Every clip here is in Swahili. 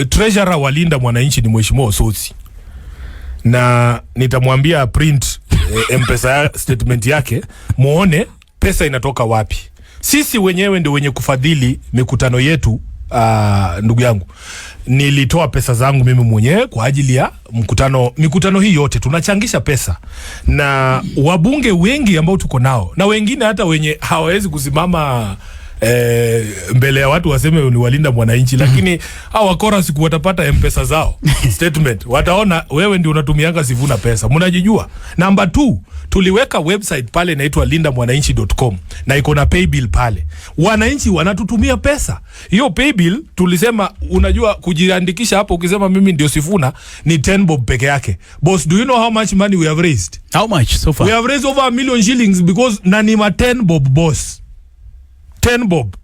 Treasurer wa Linda Mwananchi ni Mheshimiwa Osotsi na nitamwambia print M-Pesa statement yake muone pesa inatoka wapi. Sisi wenyewe ndio wenye kufadhili mikutano yetu. Ndugu yangu, nilitoa pesa zangu mimi mwenyewe kwa ajili ya mikutano hii yote tunachangisha pesa, na wabunge wengi ambao tuko nao na wengine hata wenye hawawezi kusimama mbele ya watu waseme ni walinda mwananchi, lakini hao wakora siku watapata M-Pesa zao statement, wataona wewe ndio unatumianga Sifuna pesa, mnajijua. Number two, tuliweka website pale inaitwa lindamwananchi.com na iko na paybill pale, wananchi wanatutumia pesa. Hiyo paybill tulisema, unajua kujiandikisha hapo, ukisema mimi ndio Sifuna ni 10 bob peke yake. Boss, do you know how much money we have raised? How much so far? We have raised over 1 million shillings because na ni ma 10 bob, boss, 10 bob.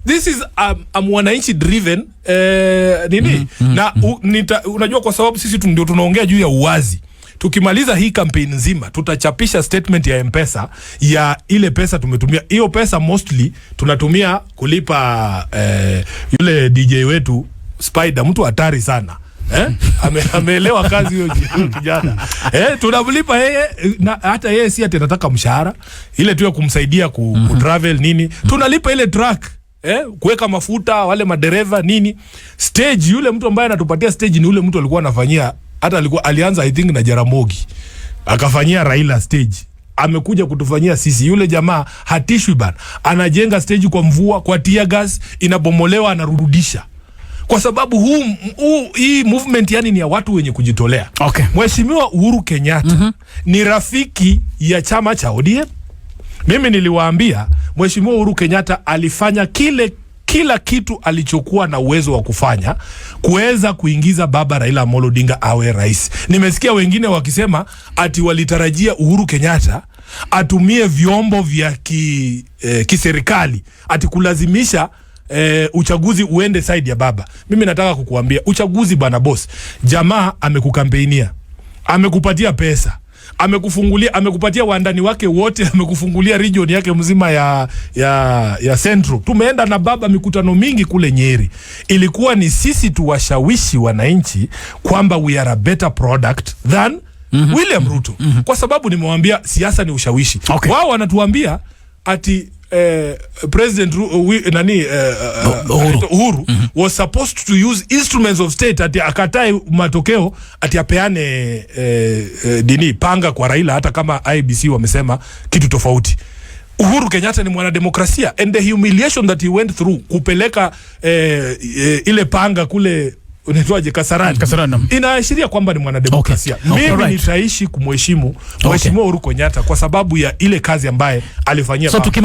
This is a mwananchi driven nini na unajua kwa sababu sisi ndio tunaongea juu ya uwazi. Tukimaliza hii campaign nzima tutachapisha statement ya M-Pesa ya ile pesa tumetumia. Hiyo pesa mostly tunatumia kulipa yule DJ wetu Spider, mtu hatari sana, eh? Ameelewa kazi hiyo kijana, eh, tunamlipa yeye na hata yeye si ati anataka mshahara, ile tu ya kumsaidia ku travel nini. Tunalipa ile truck, kuweka mafuta, wale madereva nini, stage. Yule mtu ambaye anatupatia stage ni yule mtu alikuwa anafanyia, hata alikuwa alianza, I think, na Jaramogi, akafanyia Raila stage, amekuja kutufanyia sisi. Yule jamaa hatishwi bana, anajenga stage kwa mvua, kwa tear gas, inabomolewa, anarudisha, kwa sababu hii movement yani ni ya watu wenye kujitolea. Mheshimiwa Uhuru Kenyatta ni rafiki ya chama cha ODM. Mimi niliwaambia Mheshimiwa Uhuru Kenyatta alifanya kila kitu alichokuwa na uwezo wa kufanya kuweza kuingiza baba Raila Amolo Odinga awe rais. Nimesikia wengine wakisema ati walitarajia Uhuru Kenyatta atumie vyombo vya kiserikali ati kulazimisha uchaguzi uende side ya baba. Mimi nataka kukuambia uchaguzi bana boss, jamaa amekukampeinia, amekupatia pesa, amekufungulia, amekupatia wandani wake wote, amekufungulia region yake mzima ya Central. Tumeenda na baba mikutano mingi kule Nyeri, ilikuwa ni sisi tuwashawishi wananchi kwamba we are a better product than William Ruto, kwa sababu nimewambia siasa ni ushawishi. Wao wanatuambia ati President nani Uhuru. Uhuru was supposed to use instruments of state ati akatae matokeo, ati apeane dini panga kwa Raila hata kama IEBC wamesema kitu tofauti. Uhuru Kenyatta ni mwanademokrasia and the humiliation that he went through kupeleka ile panga kule, unaitwaje, Kasarani, Kasarani, naam. Inaashiria kwamba ni mwanademokrasia. Mimi nitaishi kumheshimu Mheshimiwa Uhuru Kenyatta kwa sababu ya ile kazi ambaye alifanyia So baba.